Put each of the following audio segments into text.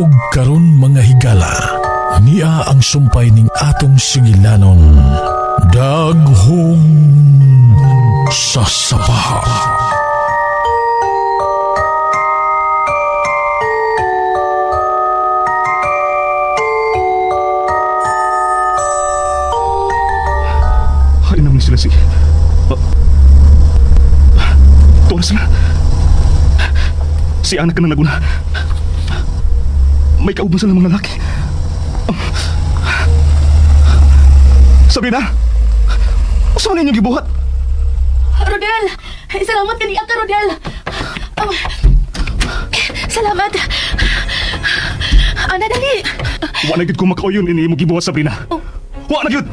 Ug karon mga higala, nia ang sumpay ning atong singilanon. Daghong sa sapa. Ay, naman sila si... Tuwa na sila. Si anak ka na naguna. May kauban sila mga lalaki. Sabrina! Usa man inyong gibuhat? Rodel! Salamat kaniya ka, Rodel! Salamat! Ana, dali! Wa na gyud ko makauyon ini imong gibuhat, Sabrina. Wa na gyud!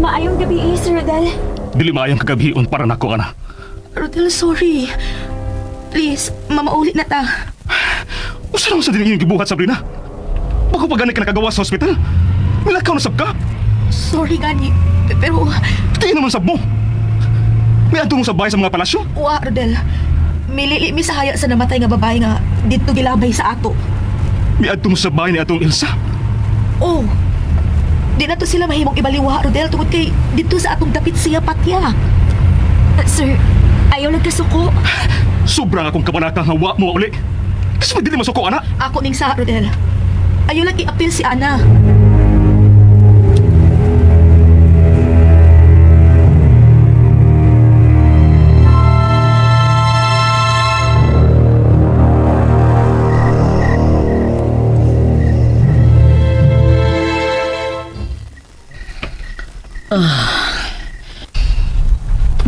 Maayong gabi, eh, Sir Rodel. Dili maayong kagabhion para nako ana. Rodel, sorry. Please, mamauli na ta. Usa naman sa dili inyong gibuhat, Sabrina? Bako pa gani ka nakagawa sa hospital? Milakaw na sab ka? Sorry, gani. Pero, Tiin naman sab mo. May adto mo sa bahay sa mga palasyo? wa, Rodel. Milili mi sa haya sa namatay nga babae nga dito gilabay sa ato. May adto mo sa bahay ni atong Elsa? Oh, di na to sila mahimong ibaliwa, Rodel, tungod kay dito sa atong dapit siya patya. Sir, ayaw lang kasuko. Sobra akong kabanaka nga wa mo uli. Kasi dili masuko ana. Ako ning sa, Rodel. Ayaw lang i-appeal si Ana.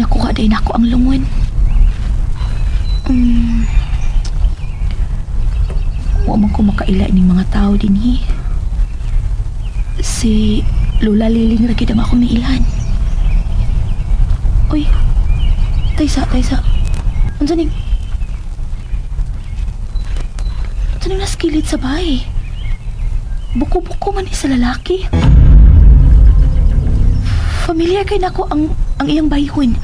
Nakuha din ako ang lungon. Wa man ko makaila ning mga tao dinhi. Si Lola Liling ra gid ang akong nailhan. Uy. Taysa, taysa. Unsa ning Unsa ning naskilid sa bahay? Buko-buko man ni sa lalaki. Familiar kay nako ang iyang bayhon.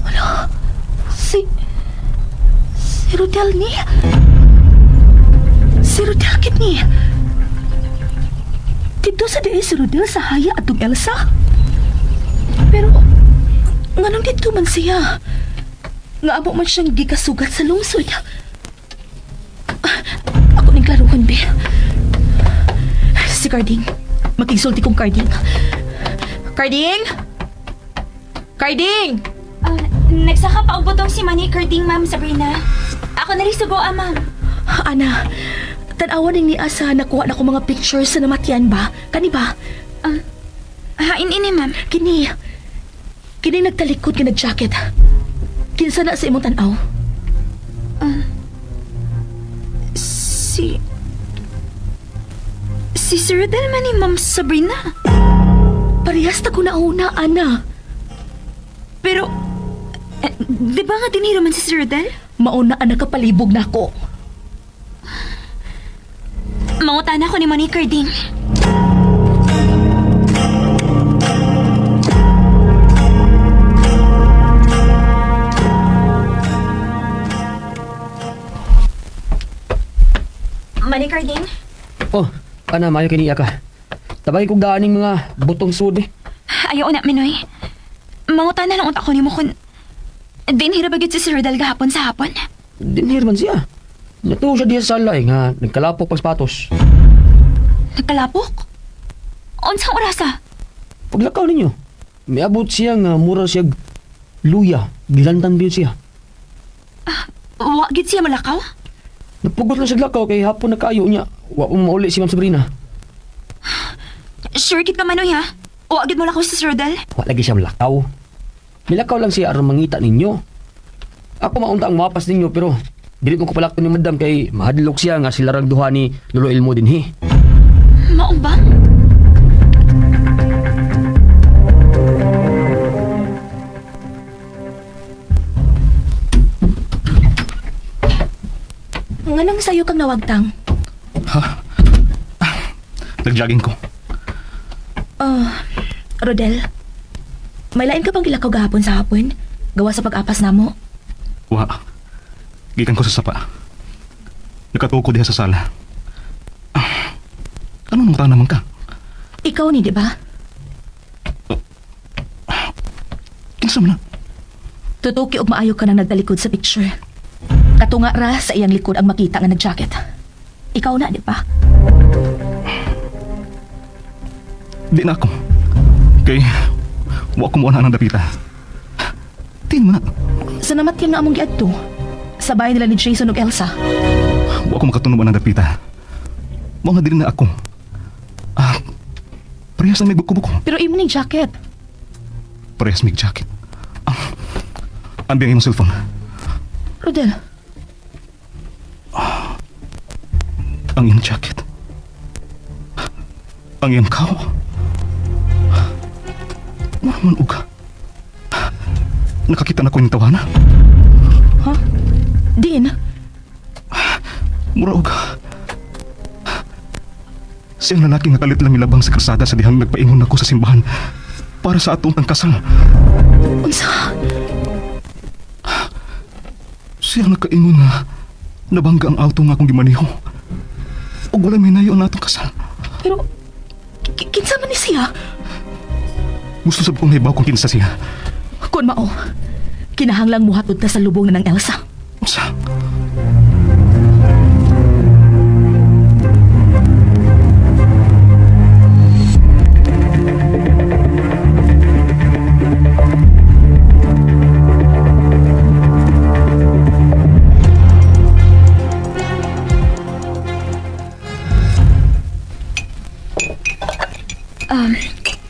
Ala, si Rodel ni. Si Rodel kit ni. Dito sa diay si Rodel sa haya atong Elsa. Pero, nganong dito man siya? Nga amo man siyang gikasugat sa lungsod. Ah, ako ning klaruhon, be. Si Carding. Makigsulti kong Carding. Carding? Carding! Nagsaka pa og butong si Manny Carding, Ma'am Sabrina. Ako na rin sugo, ah, ma'am. Ana, tanawa ning ni Asa nakuha na ko mga pictures sa namatyan ba? Kani ba? Hain ini, ma'am. Kini. Kini nagtalikod nga nag-jacket. Kinsa na sa imong tan-aw? Si... Si Sir Rodel man ni Ma'am Sabrina. Parehas ta ko nauna, Ana. Pero... Eh, di ba nga dinhiro man si Sir Rodel? Mauna ang nakapalibog na ako. Mangutana ko ni Manny Carding. Manny Carding? Oh, ana maayo kini ka. Tabay kog daaning mga butong sud eh. Ayaw na, Minoy. Mangutana lang unta ko nimo kun dinhira ba gyud si Sir Rodel gahapon sa hapon? Dinhir man siya. Natuo siya diya sa sala eh, nga nagkalapok pag sapatos. Nagkalapok? Unsang orasa? Paglakaw ninyo, miabot siya nga mura siya luya, gilantan ba yun siya. Wa gyud siya malakaw? Napugot lang siya lakaw kay hapon na kaayo niya. Wa mo mauli si Ma'am Sabrina. Sure gid ka Manoy ha? Wa gyud molakaw si Sir Rodel? Wa lagi siya malakaw. Milakaw lang siya aron mangita ninyo. Ako maunta ang mapas ninyo pero dili mo ko palakto ni Madam kay mahadlok siya nga sila rang duha ni Lolo Elmo dinhi. Maong ba? Nganong sayo kang nawagtang? Ha? Nagjogging ko. Rodel, may lain ka pang gilakaw gahapon sa hapon? Gawa sa pag-apas namo. Wa. Gikan ko sa sapa. Nakatuko diha sa sala. Ah, ano nung naman ka? Ikaw ni, di ba? Kinsa man na? Tutuki og maayo ka nang nagtalikod sa picture. Katunga ra sa iyang likod ang makita nga nag-jacket. Ikaw na, di ba? Di na ako. Kay, wa ko mo na ng dapita. Tin mo na. Sa namatyan nga among giadto. Sa bahay nila ni Jason ug Elsa. Wa ko makatunog ng dapita. Mao nga dili na ako. Ah, parehas na may buko-buko. Pero imo ning jacket. Parehas may jacket. Ah, ambi ang imong cellphone. Rodel, Ang iyang jacket. Ang iyang kaw. Mura man uga. Nakakita na ko yung tawana. ha? Din, Mura uga. Siyang lalaki nga kalit lang milabang sa krasada sa dihang nagpaingon ako sa simbahan para sa atong tangkasal. unsa? Siyang nakaingon nga nabangga ang auto nga akong gimaniho. Ug wala may nayo na atong kasal. Pero kinsa man ni siya? Gusto sab kong nahibaw kung kinsa siya. Kun mao, kinahanglang muhatod ta sa lubong na ng Elsa. Unsa?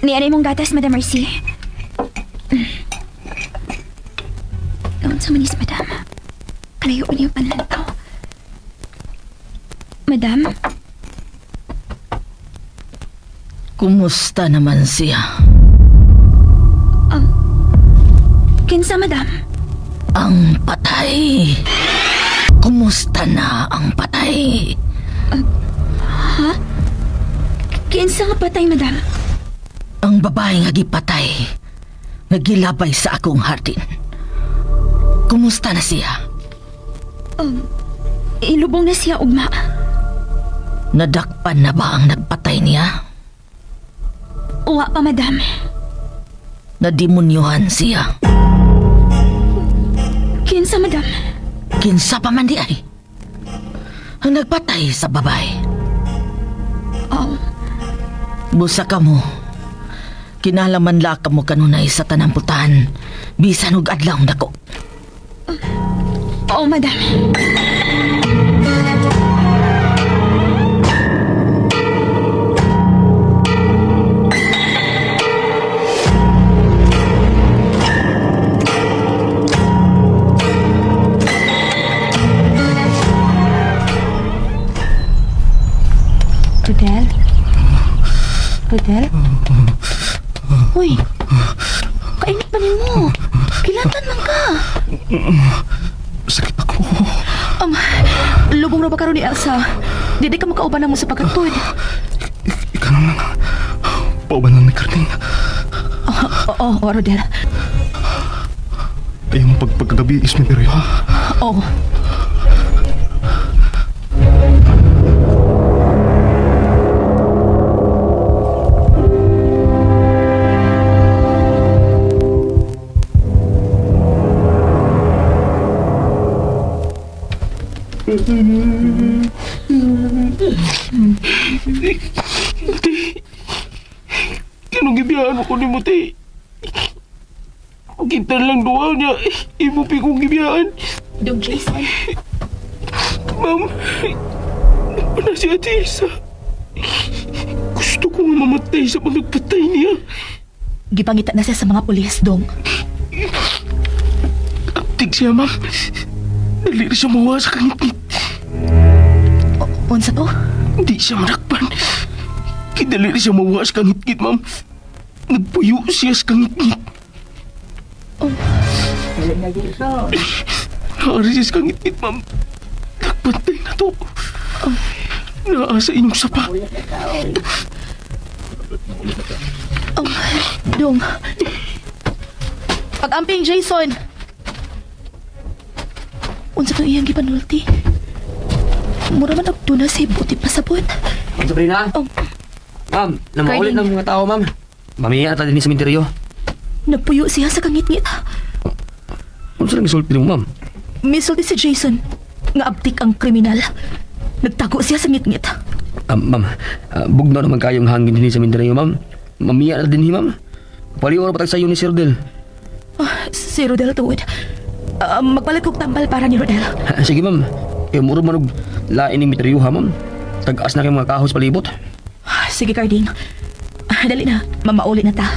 Nianay mong gatas, Madam Mercy. Unsa man ni si Madam? Kalayo niyo panlantaw. Madam, Kumusta naman siya? kinsa Madam? Ang patay. Kumusta na ang patay? Kinsa nga patay, Madam? Ang babae nga gipatay. Nga gilabay sa akong hardin. Kumusta na siya? Ilubong na siya ugma. Nadakpan na ba ang nagpatay niya? Uwa pa, Madam. Nadimonyohan siya. Kinsa, Madam? Kinsa pa man di ay. Ang nagpatay sa babae. Oh, Busa ka mo. Kinalaman la ka mo kanunay sa tanang putahan. Bisan og adlaw nako. oo, Madam. Rodel? Rodel? Uy, kainit ba nimo? Kilatan man ka. Sakit ako. Lubong ra ba karon ni Elsa? Dili ka makauban na mo sa pagkatod. Ikaw na lang. Pauban lang ni Carlene. Oo, oh, Rodel. Ayaw mo pagpagkagabi is may ha? Oo. Kinong gibiyaan ako ni Muti. Kita lang duha niya. Imo pi kong gibiyaan. Dong Jason. Ma'am, wala si Ate Elsa. Gusto ko nga mamatay sa pagpatay niya. Gipangita na siya sa mga pulis, Dong. Aptig siya, ma'am. Dali rin siya mawa sa kangit. Unsa to? Hindi siya manakpan. Kidali rin siya mawa sa kangit, ma'am. Nagpuyo siya sa kangit. Oh. Naari siya sa kangit, ma'am. Nagpantay na to. Naa sa inyong sapa. Oh, Dong. Pag-amping, Jason. Unsa tong iyang gipanulti? Mura man og tuna sa buti pasabot. Ma'am Sabrina? Oh. Ma'am, namaulit Carding. ng mga tao, ma'am. Mamiya na ta din sa minteryo. Nagpuyo siya sa kangitngit. Unsa lang gisulti nimo, ma'am? Misulti si Jason nga abtik ang kriminal. Nagtago siya sa ngitngit. Ah, ma'am, bugnaw naman kayong hangin din sa minteryo, ma'am. Mamiya na din ma'am. Paliw pa tag sayo ni Sir Del. Ah, si Rodel tuod. Ah, magpalit kog tambal para ni Rodel. Sige, ma'am. Kay muro man og lain ning misteryo ha, ma'am. Tag-as na kay mga kahos palibot. Ah, sige, Carding. Ah, dali na. Mamauli na ta.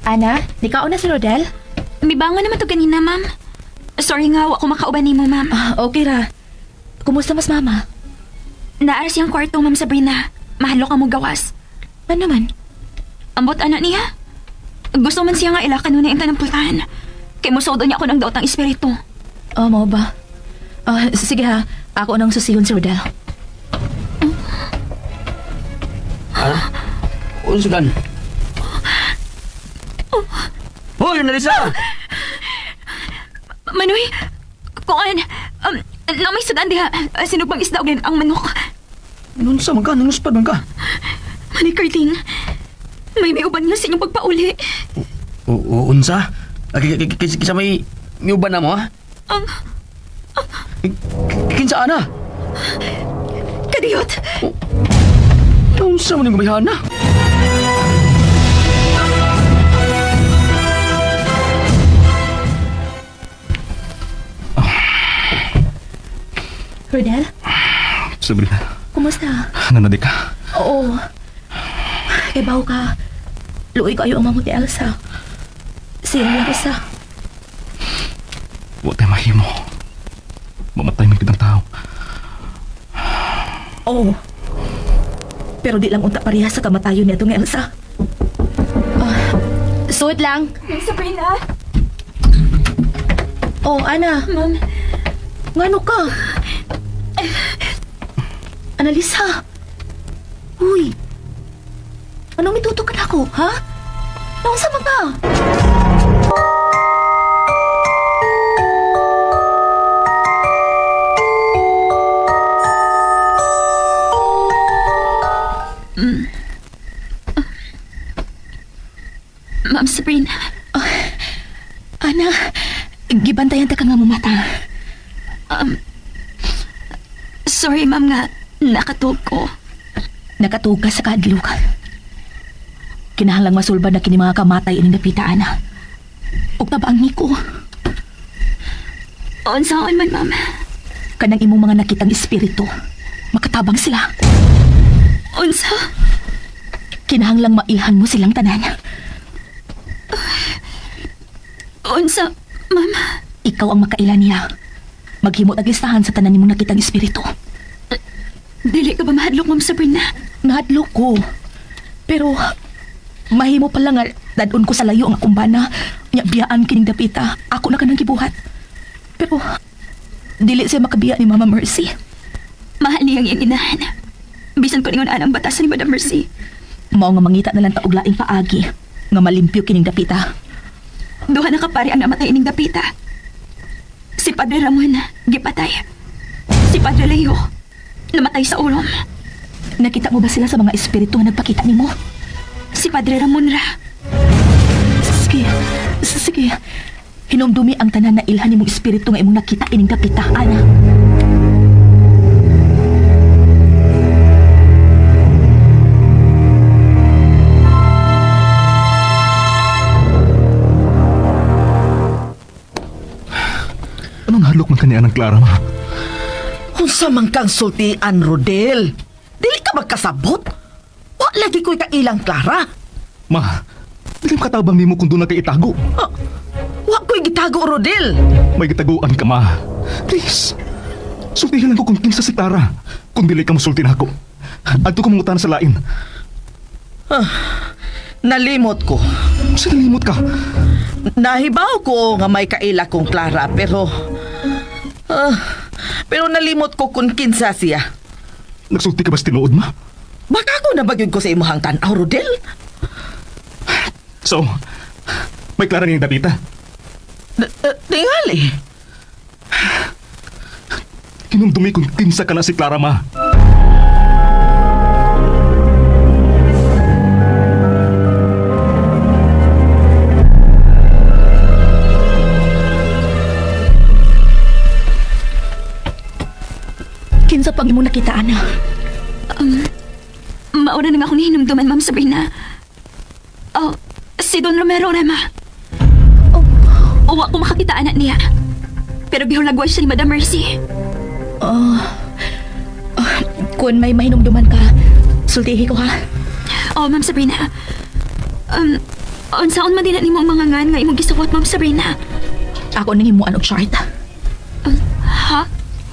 Ana, nikaon na si Rodel? Mibangon naman to ganina, ma'am. Sorry nga, wa ko makauban nimo, ma'am. Ah, okay ra. Kumusta mas mama? Naa siyang kwarto, ma'am Sabrina. Mahalo ka mo gawas. Ano man? Ambot ana niya. Gusto man siya nga ila kanunay ang tanang pultahan. Kay musodo niya ako ng daot ang espiritu. Oh, mao ba? Ah, sige ha. Ako nang susihon si Rodel. Ana? Unsa gan? Hoy, Nalisa! Manoy, kuan, na may sudan diha. Sinugbang isda og ang manok. Nunsa man ka, nanguspad man ka. Manoy Carding, may uban nga sa inyong pagpauli. O, unsa? Kisa may miuban na mo, ha? Ang Kinsa ana? kadiyot. Unsa man yung gumayhana? Rodel, Sabrina, kumusta? nanadi ka. Oo. Kay bawo ka. Luoy ko ayo ang mamot ni Elsa. Siya lang isa. Wa tayo mahimo. Mamatay man kitang tao. Oo. Pero di lang unta pareha sa kamatayon niya itong Elsa. Ah, suot lang. Ma'am Sabrina, Oh, Ana. ma'am. Ngano ka? Analisa. Uy. Anong mituto ka na ako, ha? Naunsa man ka? Ma'am Sabrina, Ana, gibantayan ta ka nga mamata. sorry ma'am nga nakatug ko. Nakatuog ka sa kaadlok. Kinahanglang masulbad na kini mga kamatay ining dapita, Ana. Ug tabaang niko, Unsaon man, ma'am. kanang imong mga nakitang espiritu. Makatabang sila. Unsa? Kinahanglang mailhan mo silang tanan. Unsa, ma'am? Ikaw ang makaila niya. Maghimot ang listahan sa tanan nimong nakitang espiritu. Dili ka ba mahadlok, ma'am Sabrina? Nahadlok ko. Pero mahimo pa lang nga dadon ko sa layo ang akong bana. Nya biyaan kining dapita. Ako na kanang gibuhat. Pero dili siya makabiya ni Mama Mercy. Mahal niyang iyang inahan. Bisan ko ningon anang batasan ni Madam Mercy. Mao nga mangita na lang ta og laing paagi nga malimpyo kining dapita. Duha na kapari ang namatay ining dapita. Si Padre Ramon, gipatay. Si Padre Leo, namatay sa ulom. Nakita mo ba sila sa mga espiritu nga nagpakita nimo? Si Padre Ramon ra. Sige. Sige. Hinumdumi ang tanan na ilhan nimong espiritu nga imong nakita ining dapita, ana. Anong halok man kaniya ng Clara, ma? Unsa man kang sultian, Rodel? Dili ka magkasabot? Wa lagi ko'y kailang Clara. Ma, dili makatabang nimo kung doon na kay itago. Ah, wa ko'y gitago, Rodel. May gitaguan ka, ma. Please. Sultihan lang ko kung kinsa si Clara. Kung dili ka mosulti na ako. Adto ko mangutan sa lain. Nalimot ko. Sa nalimot ka? Nahibaw ko nga may kaila kong Clara, pero... Ah, pero nalimot ko kung kinsa siya. Nagsulti ka ba sa tinuod, ma? Baka ako nabagyod ko sa imuhang tan-aw, Rodel. So, may Clara niyang dapita. Tingali. Hinumdumi kung kinsa ka na si Clara, ma. Kinsa pang imong nakita, Ana? Mauna na nga akong nihinumduman, Ma'am Sabrina. Oh, si Don Romero Rema. Oh. Uwa ko makakita anak niya. Pero gihulagway siya ni Madam Mercy. Kung may mahinumduman ka, sultihi ko ha. Oh, Ma'am Sabrina. Unsaon man din na nimo ang mga ngan nga imong gisuwat, Ma'am Sabrina? Ako nang himuan og chart. Ha?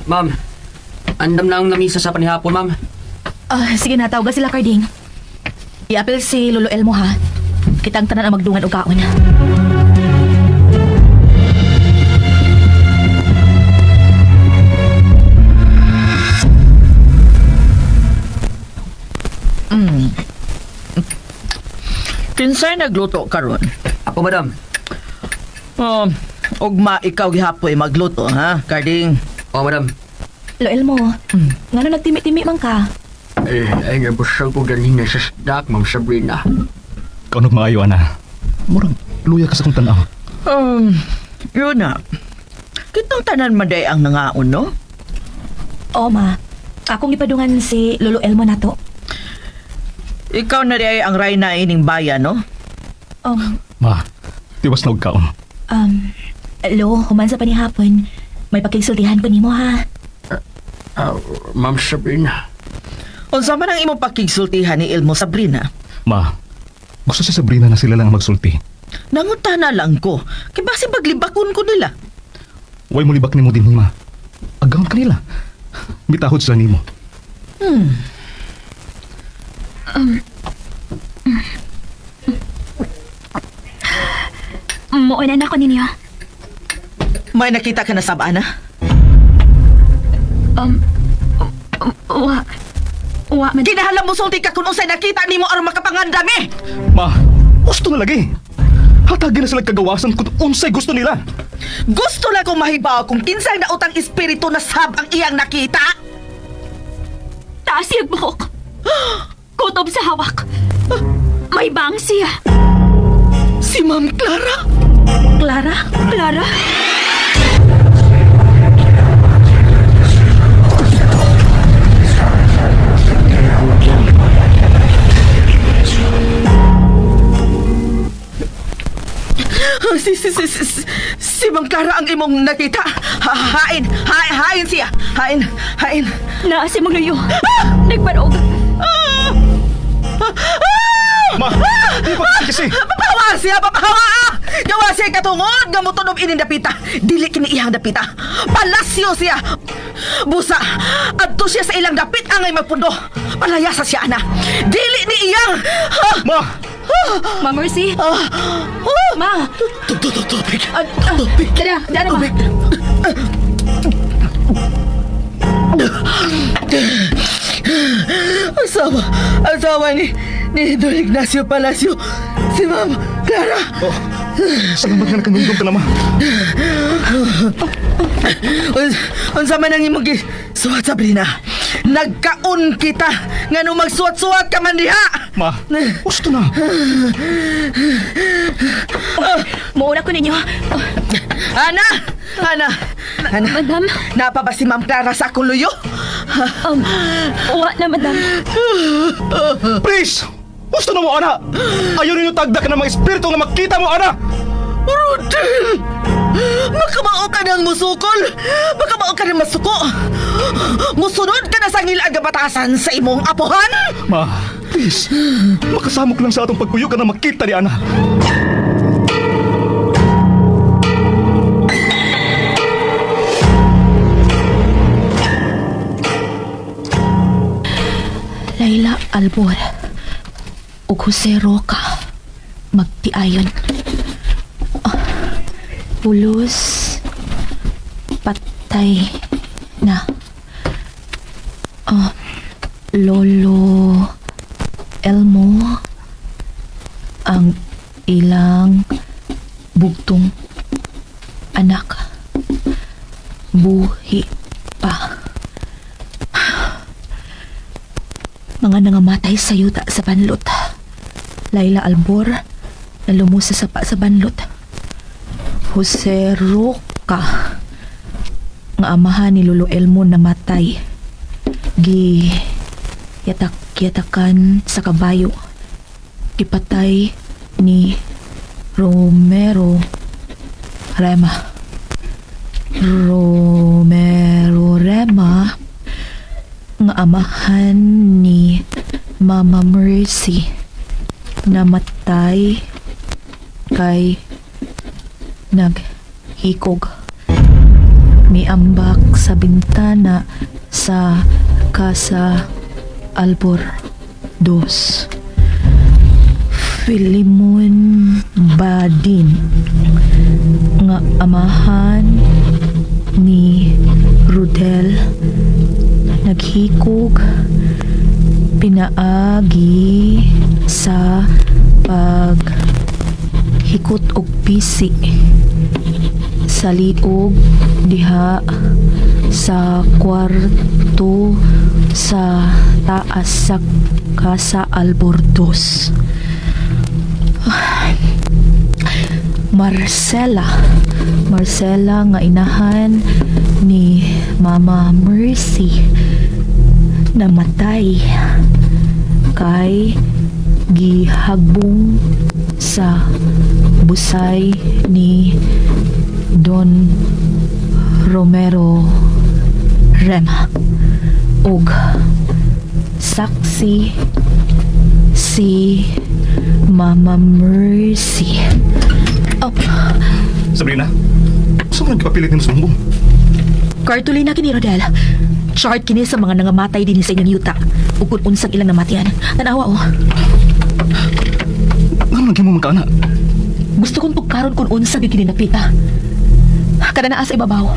Ma'am, andam na ang lamisa sa panihapon, ma'am. Ah, sige na, tawagan sila, Carding. Iapil si Lolo Elmo ha. Kitang tanan ang magdungan og kaon. Kinsay nagluto karon? Ako, madam. Um, ugma ikaw gihapoy magluto, ha, Carding? Oh, madam. Lolo Elmo, ngano nagtimi-timi man ka? Eh, ay, nabusog ko ganina sa snack, Ma'am Sabrina. Kaunog maayo, ana. Murag, luya ka sa kong tanaw. Yun na. Kitang tanan man day ang nangaon, no? Oo, ma. Akong ipadungan si Lolo Elmo nato. Ikaw na day ang rayna ining bayan, no? Ma, tiwas na og kaon. Um, Lo, human sa panihapon, may pakigsultihan ko nimo ha. Ma'am Sabrina. Unsa man ang imong pakigsultihan ni Elmo Sabrina? Ma, gusto si Sabrina na sila lang ang magsulti. Nangutana lang ko. Kay basi paglibakon ko nila. Way mo libak nimo din, ma. Agawon kanila. Mitahod sila nimo. Muuna na ako ninyo. May nakita ka na sab ana? Wa. Wa, madam. Kinahalang mo sulti ka kung unsay nakita nimo aron makapangandami. Ma, gusto na lagi. Hatagin na sila kagawasan kung unsay gusto nila. Gusto lang kong mahibaw kung kinsay nautang espiritu na sab ang iyang nakita. Taas siyang buhok. Kutob sa hawak. May bang siya. Si Ma'am Clara. Clara? Clara? Si Ma'am Clara ang imong nakita. Ha, hain, hain, hain siya. Hain, hain. Naa si mong luyo. Nagbarog. Ma, di ba kasi? Papahawa siya, papahawa! ah! Gawa siya katungod nga motunob ining dapita. Dili kini iyang dapita. Palasyo siya. Busa, adto siya sa ilang dapit angay magpundo. Palayasa siya ana. Dili ni iyang. Ha! Ma, Ma Mercy? Ah! Ma! Tubig. Ah, ah, Dara, dara ma. Asawa, asawa ni Don Ignacio Palacio, si Ma'am Clara. Oh, salamat nga nakangundong ka na, ma. Unsa man ang imong suwat Sabrina. Nagkaon kita ngano magsuwat-suwat ka man diha. Ma, gusto na. Muuna ko ninyo. Ana, Ana, Ana. Madam? Napa ba si Ma'am Clara sa akong luyo? Wa na, madam. Please! Gusto na mo, ana! Ayaw ninyo tagda ka ng mga espiritu nga makita mo, ana! Rodel! Makamao ka ng musukol! Makamao ka ng masuko! Musunod ka na sa ngilag nga batasan sa imong apuhan! Ma, please! Makasamok lang sa atong pagpuyo ka na makita ni Ana. Laila Albor ug Jose Roca magtiayon. Ah, pulos patay. Patay na. Ah, Lolo Elmo ang ilang bugtong anak. Buhi pa. Mga nangamatay sa yuta sa banlot. Laila Albor na lumusa sa pa sa banlot. Jose Roca nga amahan ni Lolo Elmo namatay. Gi yatak-yatakan sa kabayo. Gipatay ni Romero Rema. Romero Rema nga amahan ni Mama Mercy namatay kay naghikog. Miambak sa bintana sa Casa Albor Dos. Filimon Badin nga amahan ni Rudel naghikog pinaagi sa paghikot og pisi sa liog diha sa kwarto sa taas sa Casa Albordos. Marcela. Marcela nga inahan ni Mama Mercy namatay kay gihagbong sa busay ni Don Romero Rema ug saksi si Mama Mercy. Oh, Sabrina, saan mo nagpapilit nimo sa bumbong? Cartolina kini Rodel. Chart kini sa mga nangamatay din sa inyong yuta. Ug kung unsang ilang namatian. Tanawa oh. Ano nang mo magkaana? Gusto kong pagkaron kung unsa gyud kini napita. Kada naa sa ibabaw.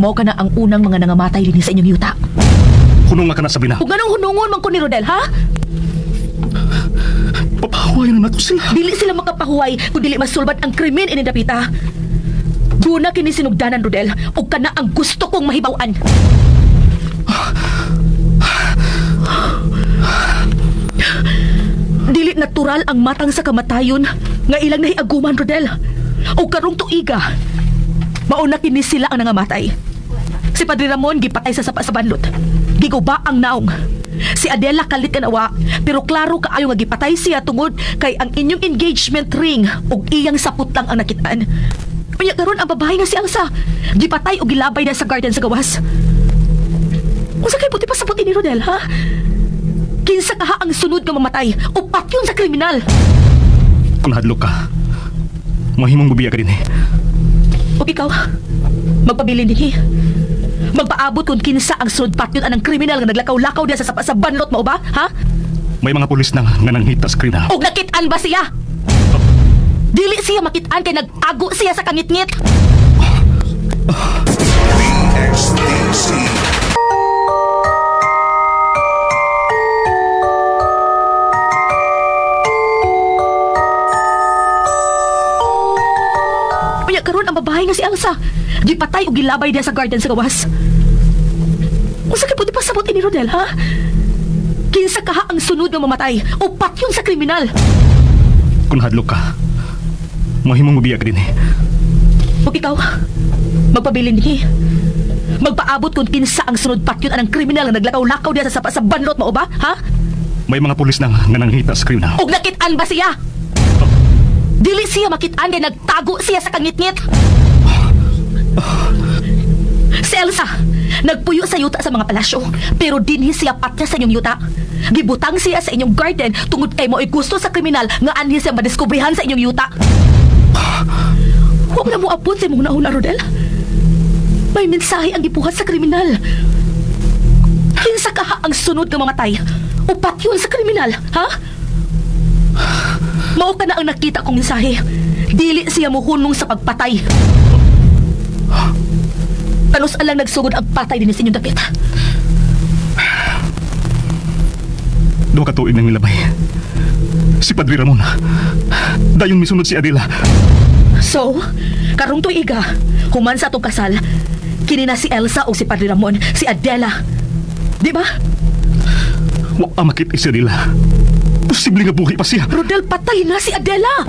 Mao ka na ang unang mga nangamatay din sa inyong yuta. Hunong nga ka na, Sabrina. Ug nganong hunungon man ko ni Rodel, ha? Papahuwayan na nato sila. Dili sila makapahuway kung dili masulbad ang krimen ini dapita. Duna kini sinugdanan Rodel ug kana ang gusto kong mahibaw-an. Dili natural ang matang sa kamatayon nga ilang nahiaguman Rodel. Ug karong tuiga, mauna kini sila ang nangamatay. Si Padre Ramon gipatay sa sapa sa banlot. Giguba ang naong. Si Adela kalit kanawa, pero klaro kaayo nga gipatay siya tungod kay ang inyong engagement ring ug iyang sapot lang ang nakitaan. Unya karon ang babae nga si Elsa, gipatay og gilabay na sa garden sa gawas. Unsa kay buti pa sa puti ni Rodel, ha? Kinsa kaha ang sunod nga mamatay o patyon sa kriminal? Kung nahadlok ka, mahimong bubiya ka din eh. Ug ikaw, magpabilin dinhi. Magpaabot kung kinsa ang sunod patyon anang kriminal nga naglakaw-lakaw diya sa sapa sa banlot mao ba, ha? May mga pulis na nga nanghita sa kriminal. Og nakit-an ba siya? Dili siya makit-an kay nagtago siya sa kangitngit. BXDC. Unya karon ang babae nga si Elsa. Gipatay og gilabay diya sa garden sa gawas. Unsa kay pwede pasabot ini Rodel, ha? Kinsa kaha ang sunod nga mamatay o patyon sa kriminal? Kung nahadlok ka, mahimong bubiya ka din eh. Ug ikaw, magpabilin dinhi. Magpaabot kung kinsa ang sunod patyon anang kriminal nga naglakaw-lakaw diya sa sapa sa banlot mao ba, ha? May mga pulis na nga nanghita sa kriminal. Ug nakit-an ba siya? Dili siya makit-an kay nagtago siya sa kangitngit. Si Elsa, nagpuyo sa yuta sa mga palasyo, pero dinhi siya patya sa inyong yuta. Gibutang siya sa inyong garden tungod kay mo'y gusto sa kriminal nga anhi siya madiskubrihan sa inyong yuta. Huwag na mo abot sa imong nauna, Rodel. May mensahe ang gipuhat sa kriminal. Kinsa kaha ang sunod nga mamatay? O patyon sa kriminal, ha? Mao ka na ang nakita kong mensahe. Dili siya mohunong sa pagpatay. Kanus alang nagsugod ang patay din sa inyong dapit. 2 ka tuig nang nilabay. Si Padre Ramon. Dayon misunod si Adela. So, karong tuiga, human sa atong kasal, kini na si Elsa o si Padre Ramon, si Adela. Di ba? Wa pa makita si Adela. Posible nga buhi pa siya. Rodel, patay na si Adela!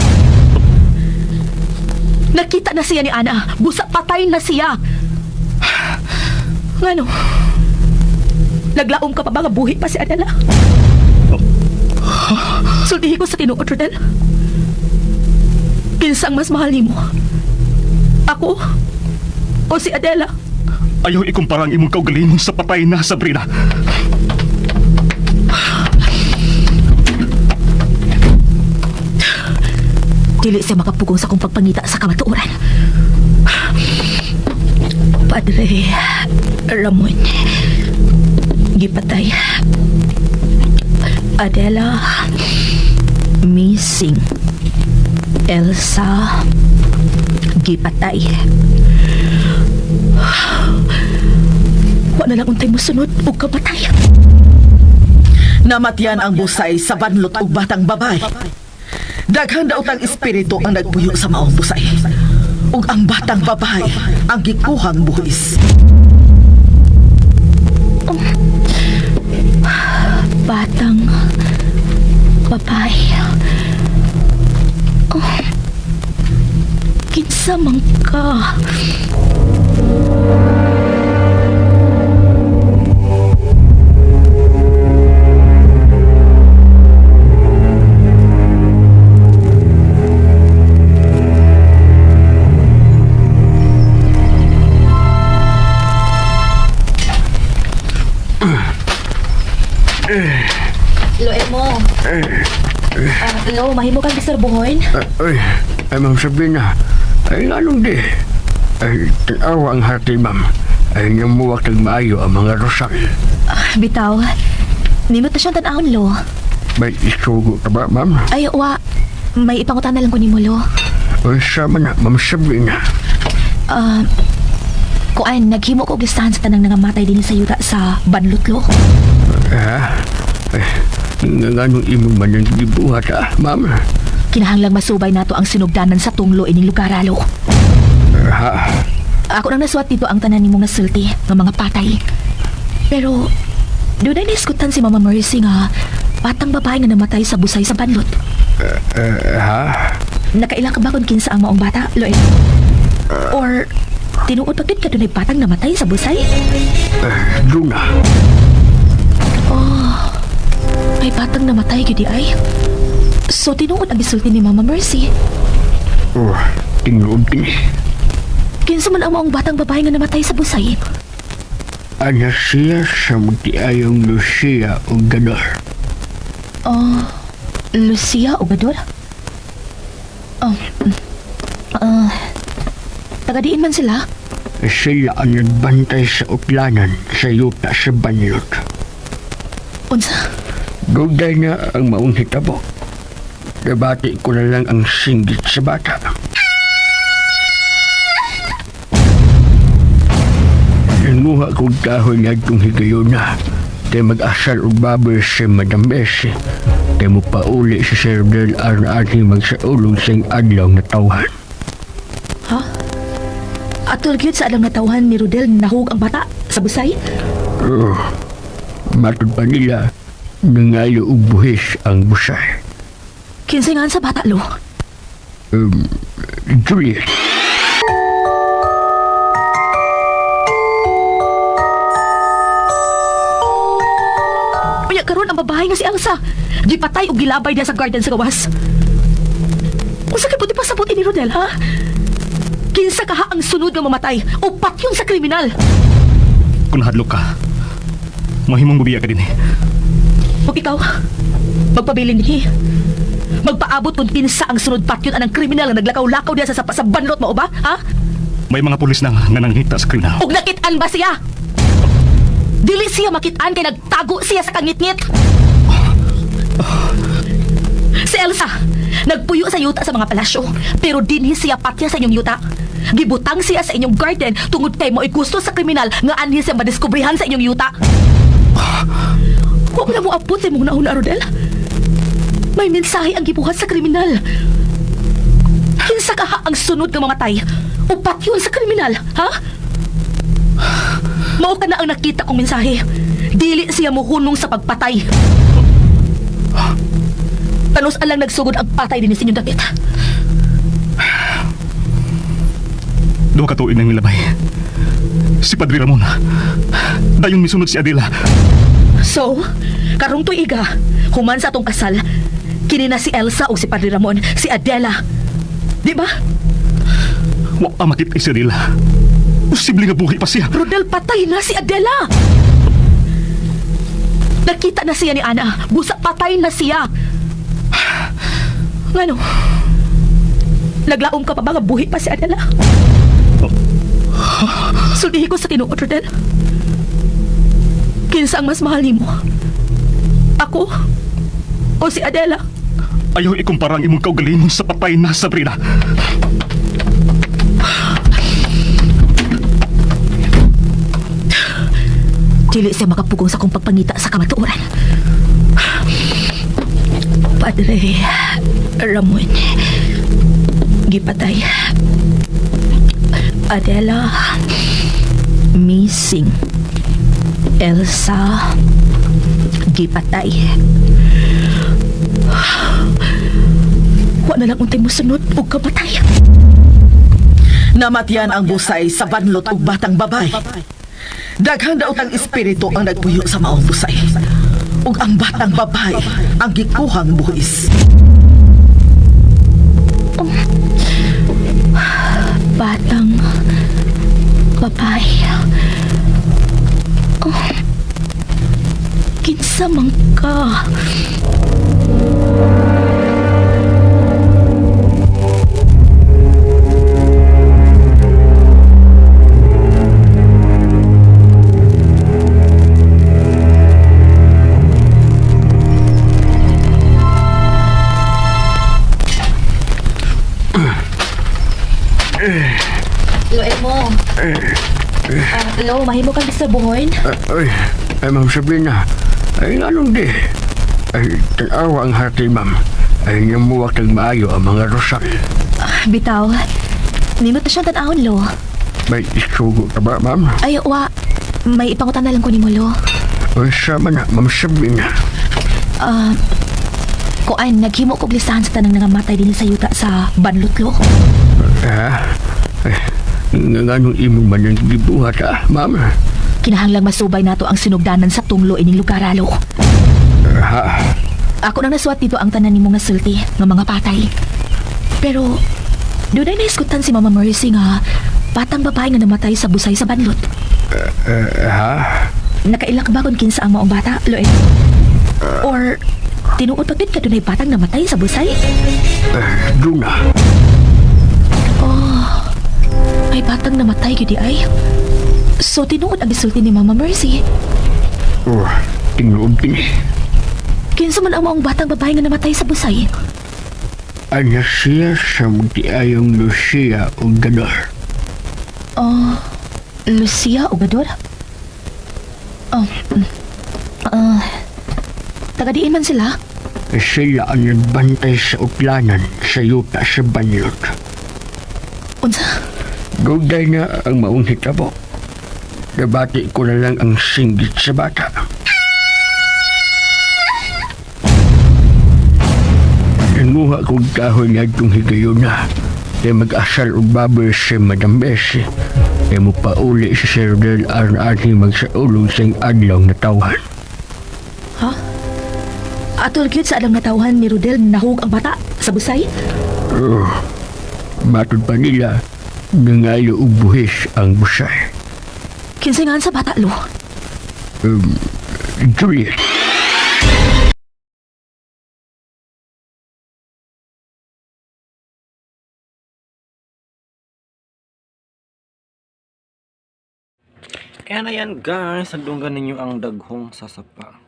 Nakita na siya ni Ana. Busa, patay na siya. Ngano? Naglaom ka pa ba nga buhi pa si Adela? Sultihi ko sa tinuod, Rodel. Kinsang mas mahal nimo? Ako? O si Adela? Ayaw ikumpara ang imong kaugalingon sa patay na, Sabrina. Dili siya makapugong sa akong pagpangita sa kamatuoran. Padre Ramon, gipatay. Adela, missing. Elsa, gipatay. Wa na lang untay mosunod og kamatay. Namatyan ang busay sa banlot og batang babay. Daghang daotang espiritu ang nagpuyo sa maong busay. Ug ang batang babae ang gikuhang buhis. Batang babae. Oh, kinsa man ka? Loe mo. Lo, mahimo kang disorbohon? Ay, ay, Ma'am Sabrina. Ay, lalong di. Ay, tanawa ang hati, ma'am. Ay, namuwak maayo ang mga rosal. Bitaw, nindot na siyang tan-awon, Lo. May isugo ka ba, ma'am? Ay, wa. May ipangutan na lang ko nimo, Lo. Ay, sama na, Ma'am Sabrina. Kuan, naghimo ko og listahan sa tanang nangamatay din sa yuta sa Banlot, Lo. Ha? Ay, nganong imong man ang gibuhat, ah, ma'am? Kinahanglang masubay nato ang sinugdanan sa tunglo ining lugar, Lo. Ha? Ako nang nasuwat dito ang tanan nimong nasulti nga mga patay. Pero, doon ay naiskutan si Mama Mercy nga batang babae nga namatay sa busay sa Banlot. Ha? Nakaila ka ba kung kinsa ang maong bata, Loy? Or, tinuod pa gid ka dunay batang namatay sa busay? Duna. May batang namatay gyud di ay. So tinuod ang gisulti ni Mama Mercy. Oh, tinuod kini. Kinsa man ang maong batang babae nga namatay sa busay? Anak siya sa magtiayong Lucia o Gador. Oh, Lucia Ogador? Oh, taga diin man sila? Sila ang nagbantay sa utlanan sa yuta sa Banlot. Unsa? Dugay na ang maong hitabo. Nabati ko na lang ang singgit sa bata. Nanguha kong kahoy nga itong higayon na. Kay mag-asal og baboy si Madam Bessie. Kay mupauli si Sir Del aron ating magsaulog sa iyang adlaw na tawhan. Ha? Atol gyud sa alang natawhan ni Rodel nahug ang bata sa busay? Oh, matod pa nila, nangayo og buhis ang busay. Kinsay nga sa bata lo? Juliet. Unya karon ang babae nga si Elsa. Gipatay og gilabay diya sa garden sa gawas. Unsa kay puti pasabot ini Rodel, ha? Kinsa kaha ang sunod nga mamatay o patyon sa kriminal? Kung nahadlok ka, mahimong bubiya ka din eh. Huwag ikaw. Magpabilin dinhi. Magpaabot kung kinsa ang sunod patyon anang kriminal nga naglakaw-lakaw diya sa sapa sa banlot mao ba? Ha? May mga pulis na nga nanghita sa kriminal. Og nakit-an ba siya? Dili siya makit-an kay nagtago siya sa kangitngit. Si Elsa, nagpuyo sa yuta sa mga palasyo, pero dinhi siya patya sa inyong yuta. Gibutang siya sa inyong garden tungod kay mo'y gusto sa kriminal nga anhi siya madiskubrihan sa inyong yuta. Huwag na mo abot sa imong nauna, Rodel. May mensahe ang gibuhat sa kriminal. Kinsa kaha ang sunod nga mamatay? Upat yun sa kriminal, ha? Mao ka na ang nakita kong mensahe. Dili siya mohunong sa pagpatay. Tanos alang nagsugod ang patay din sa inyong dapit. Duha ka tuig nang milabay. Si Padre Ramon. Dayon misunod si Adela. So, karong tuiga, human sa atong kasal, kini na si Elsa o si Padre Ramon, si Adela. Di ba? Wa pa makita si Adela. Posible nga buhi pa siya. Rodel, patay na si Adela! Nakita na siya ni Ana. Busa, patay na siya. Ngano? Naglaom ka pa ba nga buhi pa si Adela? Sultihi ko sa tinuod, Rodel. Kinsa ang mas mahal nimo? Ako? O si Adela? Ayaw ikumpara ang imong kaugalingon sa patay na, Sabrina. Dili siya makapugong sa akong pagpangita sa kamatuoran. Padre Ramon, gipatay. Adela, missing. Elsa, gipatay. Wa na lang untay mo sunod og kamatay. Namatyan ang busay sa banlot ug batang babay. Daghang daotang espiritu ang nagpuyo sa maong busay. Ug ang batang babay ang gikuhang buhis. Batang babae. Oh, kinsa man ka? Loe mo. Ah, lo, mahimo kang Mr. Buhoy. Ay, ay, Ma'am Sabrina. Ay, anong di? Ay, tanawa ang hati, ma'am. Ay, namuwak ng maayo ang mga rosal. Bitaw. Nindot na siyang tan-awon, lo. May isugo ka ba, ma'am? Ay, wa. May ipangutan na lang ko ni mo, lo. Unsa man na, Ma'am Sabrina. Kuan, naghimo kog listahan sa tanang nangamatay din sa yuta sa Banlot, lo. Ha? Ay, nga nganong imong man ang gibuhat, ah, ma'am? Kinahanglang masubay nato ang sinugdanan sa tunglo ining lugar, ah, lo. Ha? Ako nang nasuwat dito ang tanan nimong nasulti nga mga patay. Pero, dunay naiskutan si Mama Mercy nga batang babae nga namatay sa busay sa banlot. Ha? Nakailak ba kung kinsa ang maong bata, Loe? Or, tinuod pa gid ka dunay batang namatay sa busay? Duna. May batang namatay gyud di ay. So tinuod ang gisulti ni Mama Mercy. Oh, tingoob kini. Kinsa man ang maong batang babae nga namatay sa busay? Anak siya sa magtiayong Lucia o Gador. Oh, Lucia Ogador? Oh, taga diin man sila? Sila ang nagbantay sa uplanan sa yuta sa banlot. Unsa? Dugay na ang maong hitabo. Nabati ko na lang ang singgit sa bata. Nanguha kong kahoy nga itong higayon na. Kaya mag-asal og baboy si Madam Bessie. Kaya mo pauli si Sir Del aron ating magsaulog sa adlaw na tawhan. Ha? Atol gyud sa alang natawhan ni Rodel nahug ang bata sa busay? Oh, matod pa nila, nangayo og buhis ang busay. Kinsa nga sa bata lo? Juliet. Kaya na yan guys, sagdunggan ninyo ang daghong sasapa.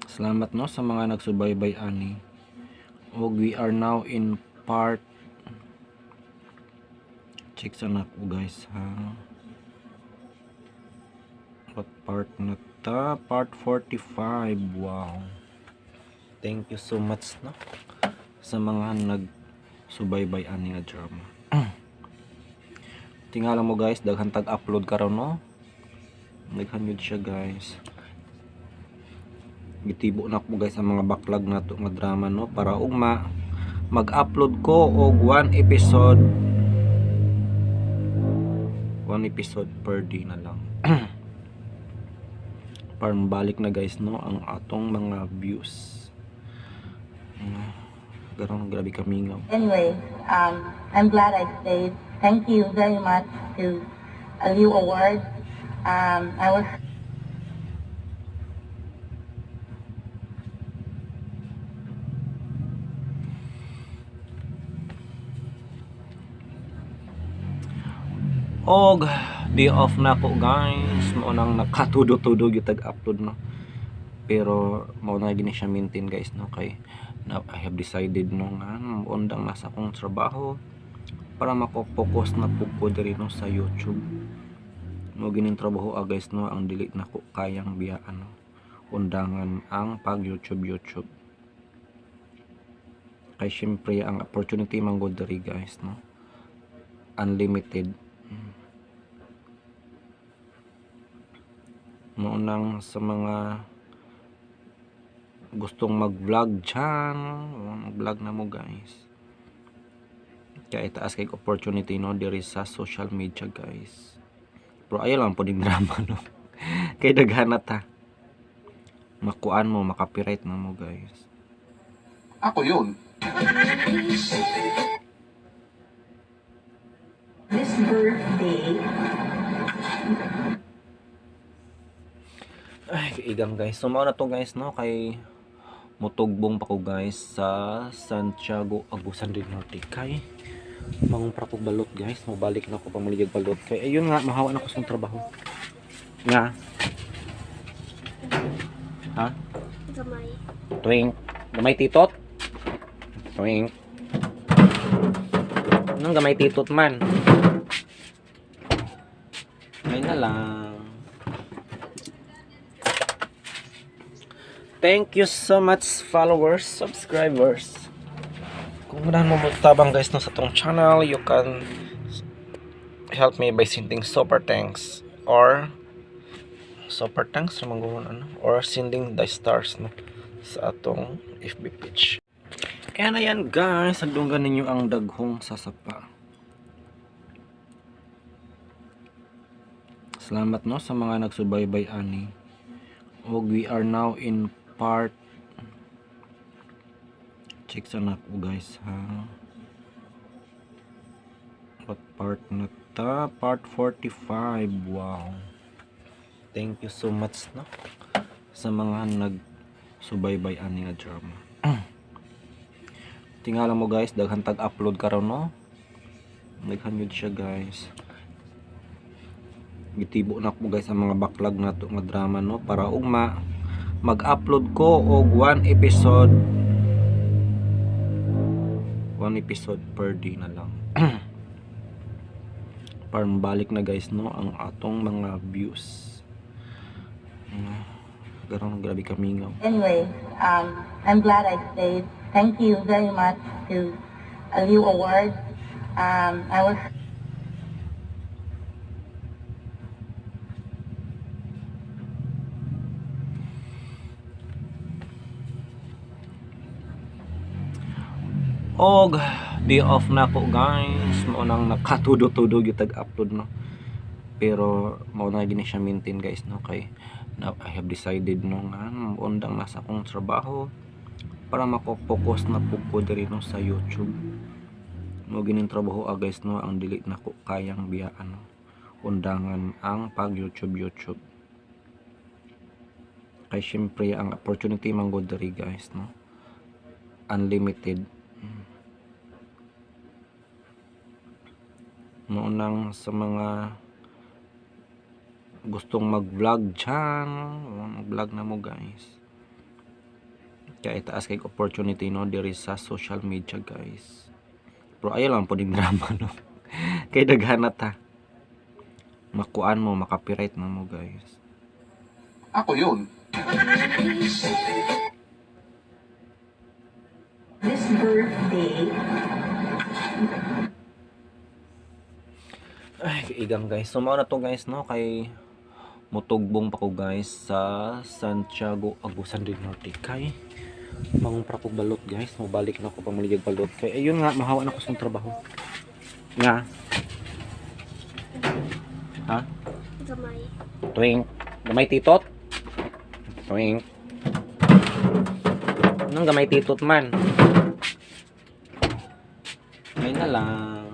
Salamat no sa mga nagsubaybay ani. Og we are now in part. Check sa nako guys ha. What part na ta? Part 45. Wow. Thank you so much no sa mga nagsubaybay ani nga drama. Tingala mo guys, daghan tag upload karon no. Daghan yun siya guys. Gitibo na ko guys ang mga backlog nato nga drama no para ugma mag-upload ko og one episode per day na lang. Para mabalik na guys no ang atong mga views. Garon grabe kamingaw. Anyway, I'm glad I stayed. Thank you very much to Aliw Award. I was Og day off na ko guys, mao nang nakatudo-tudo gyud tag-upload no. Pero mao na gini siya maintain guys no kay na, I have decided no nga undang nasa akong trabaho para mako-focus na pud ko diri no sa YouTube. Mo gining trabaho ah, guys no ang dili na ko kayang biyaan no. Undangan ang pag YouTube YouTube. Kay syempre ang opportunity man gud diri guys no. Unlimited. Mao nang sa mga gustong mag-vlog dyan, mag-vlog na mo guys. Kaya itaas kay opportunity no diri sa social media guys. Pero ayaw lang po din drama no. Kay daghan na ta. Makuan mo, makapiright na mo guys. Ako yun. This birthday. Ay, kaigang guys. So, mao na to guys, no? Kay mutugbong pa ko guys sa Santiago, Agusan del Norte. Kay mangumpra ko balot guys. Mabalik na ako pamaligag balot. Kay ayun nga, mahawa na ko sa trabaho. Nga. Ha? Gamay. Tuwing. Gamay titot? Tuwing. Anong gamay titot man? May na lang. Thank you so much followers, subscribers. Kung ganahan mo tabang guys no sa tong channel, you can help me by sending super thanks or super thanks sa mga ano or sending the stars no sa atong FB page. Kaya na yan guys, sagdunggan ninyo ang daghong sasapa. Salamat no sa mga nagsubaybay ani. Og we are now in part. Check sa nako guys ha. What part na ta? Part 45. Wow. Thank you so much no sa mga nagsubaybay ani nga drama. Tingala mo guys, daghan tag-upload karon no. Daghan yun siya guys. Gitibo na ko guys ang mga backlog nato nga drama no para ugma mag-upload ko og one episode per day na lang. Para mabalik na guys no ang atong mga views. Garon grabe kamingaw. Anyway, I'm glad I stayed. Thank you very much to Aliw Award. I was Og day off na ko guys, mao nang nakatudo-tudo gyud tag-upload no. Pero mao na gini siya maintain guys no kay na, I have decided no nga undang nasa akong trabaho para mako-focus na pud ko diri no sa YouTube. Mo gining trabaho ah, guys no ang dili na ko kayang biyaan no. Undangan ang pag YouTube YouTube. Kay syempre ang opportunity man gud diri guys no. Unlimited. Mao nang sa mga gustong mag-vlog dyan, mag-vlog na mo guys. Kaya itaas kay opportunity no diri sa social media guys. Pero ayaw lang po ding drama, no? Kay daghan na ta. Makuan mo, makapiright na mo, guys. Ako yun. This birthday, Ay, kaigang, guys. So, mao na to, guys, no? Kay mutugbong pa ko, guys, sa Santiago, Agusan del Norte. Kay mangumpra kog balot, guys. Mobalik na ako pamaligag balot. Kay ayun nga, mahawa na ko sa trabaho. Nga. Ha? Gamay. Tuwing. Gamay titot? Tuwing. Anong gamay titot man? May na lang.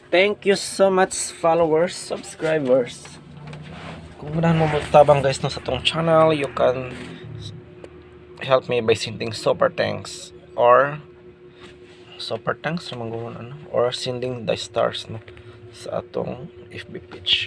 Thank you so much, followers, subscribers. Kung ganahan mo tabang, guys, no, sa tong channel, you can help me by sending super thanks or super thanks sa mga ano, or sending the stars, no, sa atong FB page.